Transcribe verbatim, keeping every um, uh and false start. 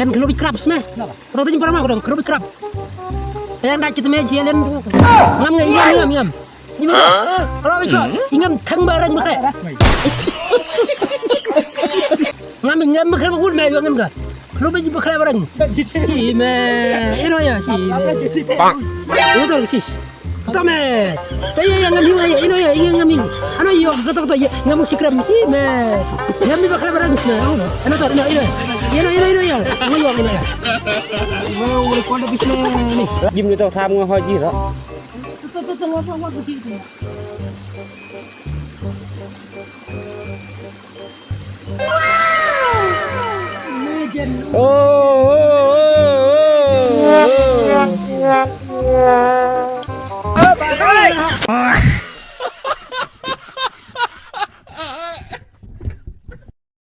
Ngan khloo bit krap sma. Kata tu jin para ma ko dong khloo bit krap. Yang dah kita meji alen. Ngam ngai ngam ngam ngam. Ni ma. Khloo bit krap. Ingam thang barang bakre. Ngam ingam bakre bakun me ngam ka. Khloo bit bakre barang. Si me. Ino ya si me. Ino tu sis. Tome. Te ye ye ngam hing ye, ino ye, ye ngam hing. Ano ye, kato kato ye, ngam sikram si me. Ngam mi bakla barang si me. Ano to, ino, ino. Ino, ino, ino ye. Ano ye, ino ye. Mo, mo, konda bisme ni. Jim ni to tham ngo ho ji ro. To, to, to, to, ngo ho ji.